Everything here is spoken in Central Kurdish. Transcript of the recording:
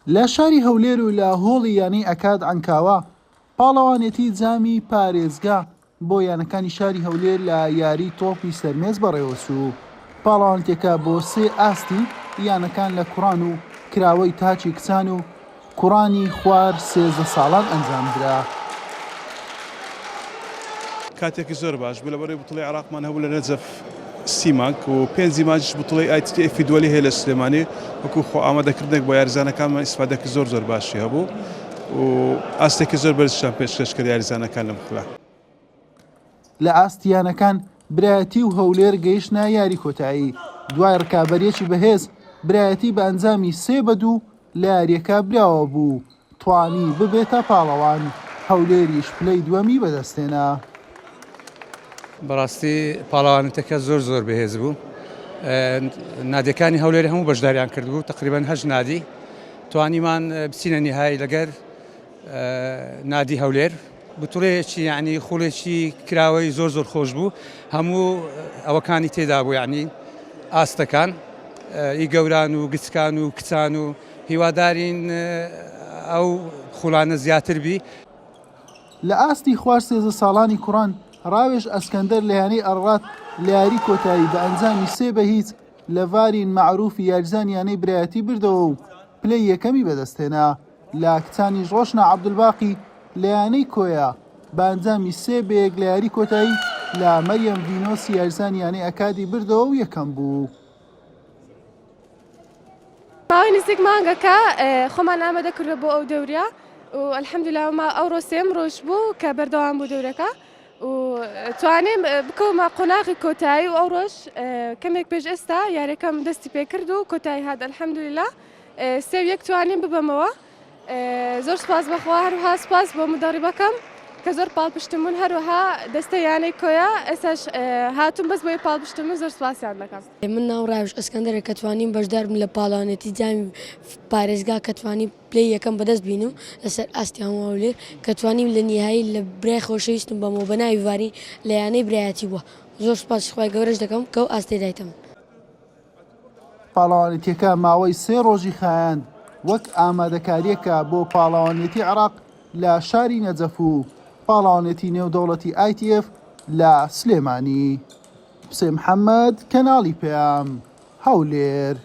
لە شاری هەولێر و لە هۆڵی یانەی ئەکاد عەنکاوە پاڵەوانێتی جامی پارێزگا بۆ یانەکانی شاری هەولێر لە یاری تۆپی سەرمێز بەڕێوەچوو. پاڵەوانێتیەکە بۆ سێ ئاستی یانەکان لە کوڕان و کراوەی تاکی کچان و کوڕانی خوار 13 ساڵان ئەنجامدرا. کاتێکی زۆر باش بوو لەبەرەی بتوڵەی عێراقمان هەبوو لە نەجەف سی مانگ و پێنجی مانگیش بتوڵەی ITF ی دووەلی هەیە لە سلێمانی وەکو خۆ ئامادەکردنێک بۆ یاریزانەکانمان ئیسفادەکی زۆر زۆر باشی هەبوو و ئاستێکی زۆر بەرزیشان پێشکەش کرد یاریزانەکان لەم خولە. لە ئاستی یانەکان برایەتی و هەولێر گەیشتنە یاری کۆتایی، دوای رکابەرییەکی بەهێز برایەتی بە ئەنجامی سێ بە دوو لە یارییەکە براوە بوو و توانی ببێتە پاڵەوان، هەولێریش پلەی دووەمی بەدەستهێنا. بەڕاستی پاڵەوانێتەکە زۆر زۆر بەهێز بوو نادیەکانی هەولێر هەموو بەشداریان کردبوو تقریبان هەشت نادی توانیمان بچینە نیهای لەگەر نادی هەولێر بتڵەیەکی یعنی خوڵێکی کراوەی زۆر زۆر خۆش بوو هەموو ئەوەکانی تێدا بوو یعنی ئاستەکان ئی گەوران و گچکان و کچان و هیوادارین ئەو خولانە زیاتر بی. لە ئاستی خوار 13 ساڵانی کوڕان، ڕاوێژ ئەسکەندەر لە یانەی ئەڕڕات لە یاری کۆتایی بە ئەنجامی سێ بە هیچ لە ڤارین مەعروفی یاریزانی یانەی برایەتی بردەوە و پلەی یەکەمی بەدەستهێنا. لە کچانیش ڕۆشنا عەبدولباقی لە یانەی کۆیە بە ئەنجامی سێ بە یەک لە یاری کۆتایی لە مەریەم ڤینۆسی یاریزانی یانەی ئەکادی بردەوە و یەکەم بوو. ماوەی نزیک مانگەکە خۆمان ئامادە کردوە بۆ ئەو دەورە و الحمدللە ما ئەوڕۆ سێم ڕۆژ بوو کە بەردەوام بوو دەورەکە و توانیم بکەومە قۆناغی کۆتایی و ئەوڕۆش کەمێک پێش ئێستا یاریەکەم دەستی پێکرد و کۆتایی هات الحمدللە سێ و یەک توانیم ببەمەوە زۆر سپاس بەخوا هەروها سپاس بۆ مدەڕیبەکەم کە زۆر پاڵپشتم بوون هەروەها دەستە یانەی کۆیە ئێستاش هاتوون بەس بۆی پاڵپشتم بوون زۆر سپاسیان دەکەم. من ناوم ڕاوێژ ئەسکەندەرە کە توانیم بەشدار بم لە پاڵەوانێتی جامی پارێزگا کە توانیم پلەی یەکەم بەدەست بینم لەسەر ئاستی هەموو هەولێر کە توانیم لە نیهایی لە برای خۆشەویستم بەمەوە بە ناوی ڤارین لە یانەی برایەتی بووە زۆر سوپاسی خوای گەورەش دەکەم کە ئەو ئاستەی دایتە من. پاڵەوانێتیەکە ماوەی سێ ڕۆژی خایاند وەک ئامادەکارییەکە بۆ پاڵەوانێتی عێراق لە شاری نەجەف و پاڵەوانێتی نێودەوڵەتی ITF لە سلێمانی. حوسێن محەمەد، کەناڵی پەیام، هەولێر.